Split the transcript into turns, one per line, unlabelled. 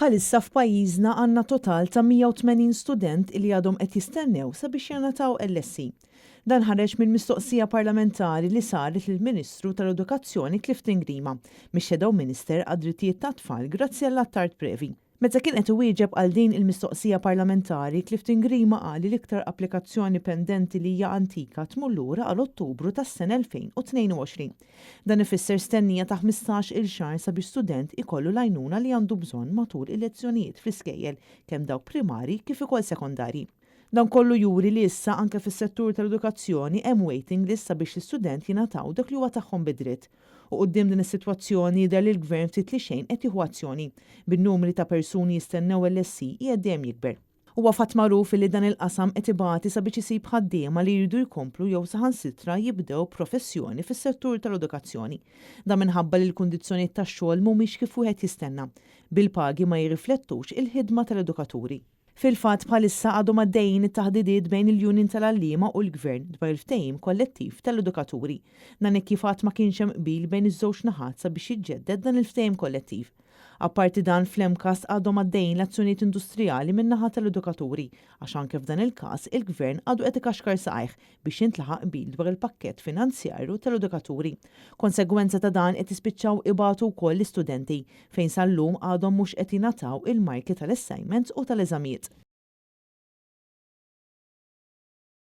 Bħalissa f'pajjiżna għandna total ta' 180 student li għadhom qed jistennew sabiex jingħataw LSE. Dan ħareġ minn mistoqsija parlamentari li saret lill-Ministru tal-Edukazzjoni Clifton Grima, mix-Shadow Minister għad-Drittijiet tat-Tfal Graziella Attard Previ. Meta kien qed iwieġeb għal din il-mistoqsija parlamentari, Clifton Grima qal li l-iktar applikazzjoni pendenti li hija antika tmur lura għal Ottubru tas-sena 2022. Dan ifisser stennija ta' 15-il xahar sabiex student ikollu l-għajnuna li għandu bżonn matul il-lezzjonijiet fl-iskejjel, kemm dawk primarji kif ukoll sekondarji. Dan kollu juri li issa anke fis-settur tal-edukazzjoni hemm waiting list sabiex l-istudent jingħataw dak li huwa tagħhom bi dritt. U quddiem din is-sitwazzjoni jidher li l-Gvern ftit li xejn qed jieħu azzjoni, bin-numri ta' persuni jistennew LSE qiegħed dejjem jikber. Huwa fatt magħruf illi dan il-qasam qed ibati sabiex isib ħaddiema li jridu jkomplu jew saħansitra jibdew professjoni fis-settur tal-edukazzjoni. Dan minħabba li l-kundizzjonijiet tax-xogħol mhumiex kif wieħed jistenna, bil-pagi ma jirriflettux il-ħidma tal-edukaturi. Fil-fatt bħalissa għadhom għaddejjin it-taħdidiet bejn il-Union tal-Għalliema u l-Gvern dwar il-ftehim kollettiv tal-edukaturi. Dan hekk kif għad ma kienx hemm qbil bejn iż-żewġ naħat sabiex jiġġedded dan il-ftehim kollettiv. Apparti dan fl-MCAST għadhom għaddejjin l-azzjonijiet industrijali min-naħa tal-edukaturi għax anke f'dan il-każ il-Gvern għadu qed ikaxkar saqajh biex jintlaħaq qbil dwar il-pakkett finanzjarju tal-edukaturi. Konsegwenza ta' dan qed jispiċċaw ibatu wkoll l-istudenti fejn sal-lum għadhom mhux qed jingħataw il-marki tal-assignments u tal-eżamijiet.